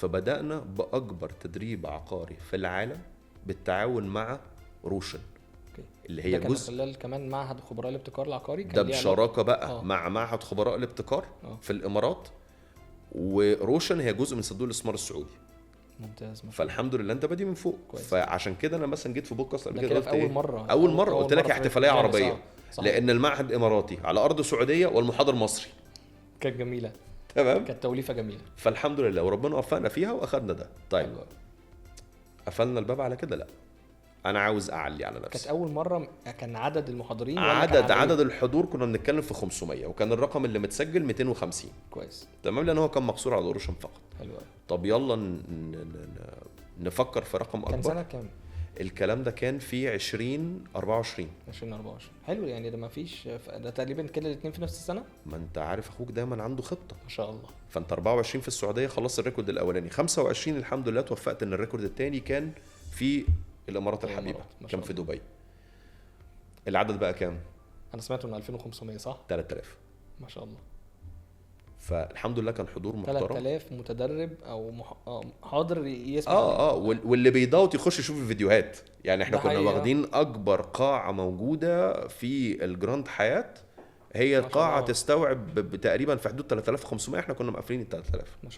فبدانا باكبر تدريب عقاري في العالم بالتعاون مع روشن. اللي هي ده كان جزء خلال كمان معهد خبراء الابتكار العقاري كان ده ليه علاقة؟ بشراكه بقى مع معهد خبراء الابتكار في الامارات، وروشن هي جزء من صندوق الاستثمار السعودي. ممتاز، ما شاء الله. فالحمد لله انت بادي من فوق. فعشان كده انا مثلا جيت في بودكاست قبل ده كده كده قلت في اول إيه؟ مره. اول مرة قلت لك مرة في احتفالية جانس، عربيه. صحيح. لان المعهد اماراتي على ارض سعودية والمحاضر مصري. كانت جميله. تمام. كانت توليفة جميله. فالحمد لله وربنا وفقنا فيها واخدنا ده. طيب. حلو أوي. قفلنا الباب على كده؟ لا، انا عاوز اعلي على كانت نفسي. اول مرة كان عدد المحاضرين ولا كان عدد إيه؟ عدد الحضور كنا بنتكلم في 500، وكان الرقم اللي متسجل 250. تمام، لان هو كان مقصور على روشن فقط. حلو أوي. طب يلا نفكر في رقم كان اكبر. سنة كام؟ الكلام ده كان في 2024. 2024، حلو. يعني ده ما فيش، ده تقريبا كده الاثنين في نفس السنه. ما انت عارف اخوك دايما عنده خطه. ما شاء الله. فانت 24 في السعودية خلصت ال record الاولاني، 25 الحمد لله توفقت ان ال record الثاني كان في الامارات الحبيبه. الإمارات، ما شاء كان في الله. دبي. العدد بقى كام؟ انا سمعت انه 2500، صح؟ 3000. ما شاء الله. فالحمد لله كان حضور محترم. 3000 متدرب او حاضر يسمع. اه، واللي بيدوت يخش يشوف الفيديوهات. يعني احنا ده كنا حقيقة. واخدين اكبر قاعة موجودة في الجراند حياة، هي ما شاء القاعة الله. تستوعب تقريبا في حدود 3500، احنا كنا مقفلين ال 3000. ما شاء